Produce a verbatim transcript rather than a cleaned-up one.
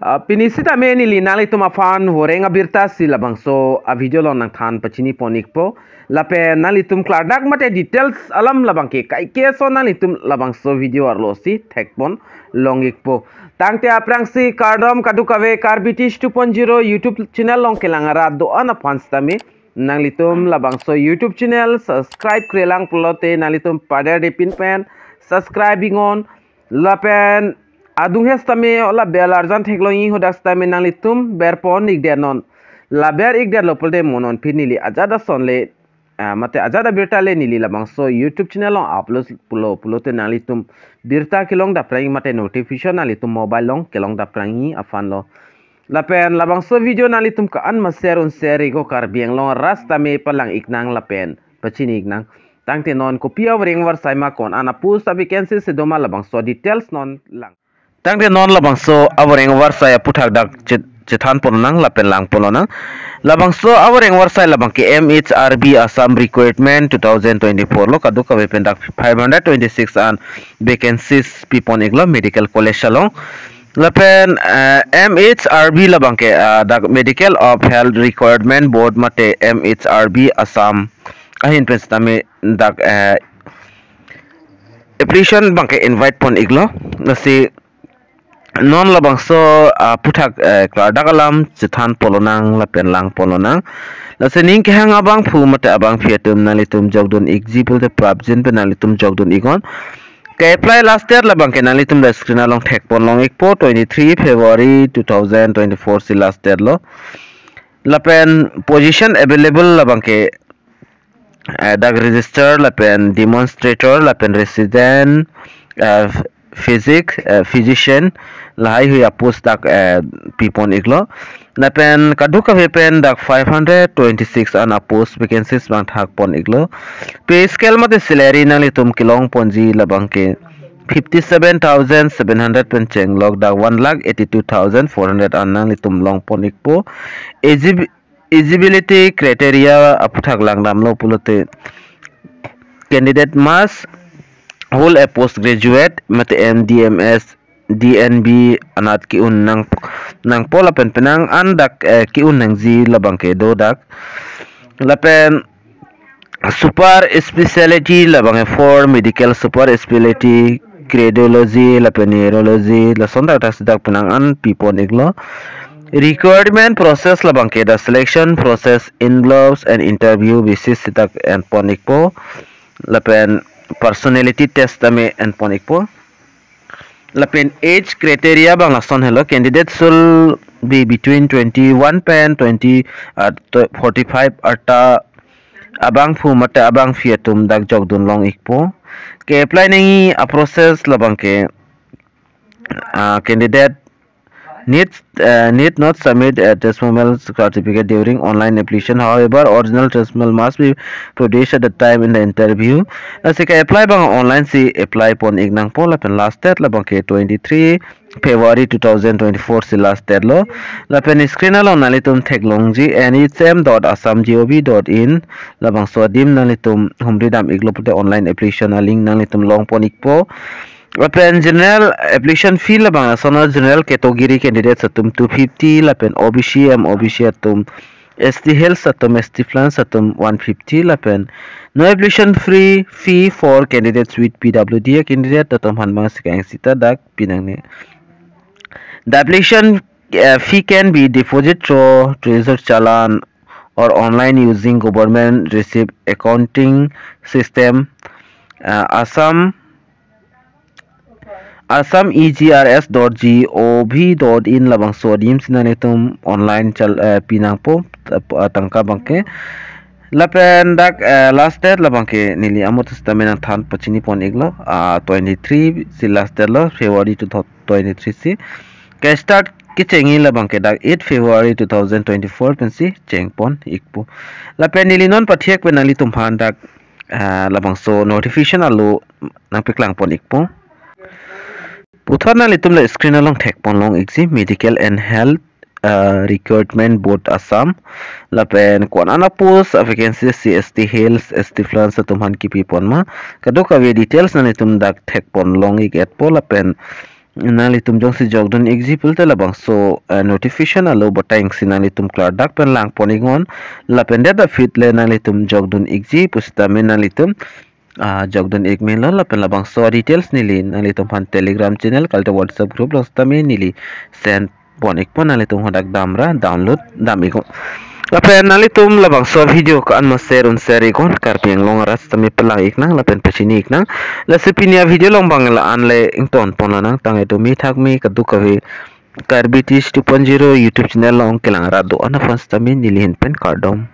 Ah, pini sitame neli nanglitum aphan voreng abirta si labangso a-video along nangthan pachini pon ikpo. Lapen nanglitum klardak mate details alam labang ke kaike ason nanglitum labangso video arlo si thekpon long ikpo. Tangte aphrangsi kardom kadokave, Karbi Teach two point zero YouTube channel along kelang arat do-an aphan sitame nanglitum labangso YouTube channel subscribe krelang pulote nanglitum pader depin pen subscribe iknon. Lapen adung he sitame la bell arjan theklong-i, hadak sitame nanglitum berpon ikdet non. La ber ikdetlo pulote mo non pini neli ajat ason le, ah, mate ajat abirta le neli labangso YouTube channel along upload pulo pulote nanglitum birta kelong daprang mate notification nanglitum mobile along kelong daprang-i aphan lo. Lapen labangso video nanglitum ka-an ma share un share iknon, Karbi Anglong arat sitame palang iknang lapen pachini iknang. Tangte non kopi avoreng avarsai ma, ko-an a-post, a-vacancy si doma, labangso details non lang. Tangte non labangso avoreng avarsai aputhak dak che-, chethan pon nang lapen lang pon nang. Labangso avoreng avarsai labang ke M H R B Assam recruitment two thousand twenty-four lo, kadokave pen dak five hundred twenty-six an vacancies pipon iklo medical college along. Lapen, eh, M H R B labang ke, ah, dak Medical of Health Recruitment Board mate M H R B Assam ahin pen sitame dak, eh, application abang ke invite pon iklo. Lasi non labangso, ah, aputhak, eh, klardak alam chethan pon nang lapen lang pon nang. Lasi ning kehang abangphu mate abangpi atum nanglitum jokdun ikji pulote prapjin pen nanglitum jokdun iknon. Ke-apply last date labang ke nanglitum la screen along thekpon long ikpo, twenty-three February two thousand twenty-four si last date lo. Lapen position available labang ke, eh, dak register lapen demonstrator lapen resident, eh, physic, eh, physician lahaihui a-post dak, eh, pipon iklo. Lapen kadokave pen dak five hundred twenty-six an a-post vacancies abang thakpon iklo. Pay scale mate salary nanglitum kelong ponji labang ke fifty-seven thousand seven hundred pen chenglok dak one lakh eighty-two thousand four hundred an nanglitum longpon ikpo. Eligi-, eligibility criteria aputhak langdamlo pulote candidate must hold a postgraduate mate M D, M S, D N B anat ke-un nang, nangpo lapen penang an dak, eh, ke-un nangji labang ke do dak. Lapen super speciality labang ke four medical super speciality, cardiology lapen neurology, lason dak dak si dak penang an pipon iklo. Recruitment process labang ke the selection process involves an interview basis si dak enpon ikpo. Lapen personality test tame enpon ikpo. Lapen age criteria abang lason helo, candidate should be between twenty-one pen twenty, uh, to-, forty-five arta abangphu mate abangpi atum dak jokdun long ikpo. Ke-apply nangji a-process labang ke, uh, candidate need, uh, need not submit a testimonial certificate during online application. However, original testimonial must be produced at the time in the interview. Lasi ke-apply abang online si apply pon ik nangpo lapen last date labang ke twenty-three February two thousand twenty-four si last date lo. Lapen screen along nanglitum theklongji N H M dot assam dot gov dot in, labangso adim nanglitum humri dam iklo pulote online application a-link nanglitum longpon ikpo. Lapen general application fee labang ason, general category candidates atum two fifty, lapen O B C, M O B C atum, S T Hills atum, S T Plains atum one fifty, lapen no application free fee for candidates with P W D candidate atum aphan abang si ke-eng sita dak pinangne. The application, uh, fee can be deposit through treasury challan or online using government receipt accounting system, uh, Assam, Assam E G R S dot gov dot in, labangso adim si nanglitum online chal, eh, pi nangpo, eh, tangka abang ke. Lapen dak, eh, last date labang ke neli amo sitame nangthan pachini pon iklo, ah, twenty-three si last date lo, February two thousand twenty-three si. Ke-start kechengji labang ke dak eight February two thousand twenty-four pensi chengpon ikpo. Lapen neli non pathiak pen nanglitum aphan dak, ah, labangso notification alo nangpaklang pon ikpo. Puthot nanglitum la screen along thekpon long ikji, Medical and Health, ah, Recruitment Board Assam. Lapen ko-an ana post, ah, vacancy si S T Hills, S T Plains atum aphan kipi pon ma, kadokave details nanglitum dak thekpon long ik-etpo. Lapen nanglitum jongsi jokdun ikji pulote labangso, eh, notification alo button si nanglitum klardak pen langpon iknon, lapen det aphi le nanglitum jokdun ikji pusitame nanglitum, ah, jokdun ik melo, lapen labangso details neli nanglitum aphan Telegram channel kalite WhatsApp group along sitame neli send pon ikpo, nanglitum hadak damra download dam iknon. Lapen nanglitum labangso video ko-an ma share un share iknon, Karbi Anglong arat sitame pelang iknang lapen pachini iknang. Lasi pini avideo along abang la-an le ingtonpon lonang, tangte do me thak me kadokave Karbi Teach two point zero YouTube channel along kelang arat do-an aphan sitame neli ahin pen kardom.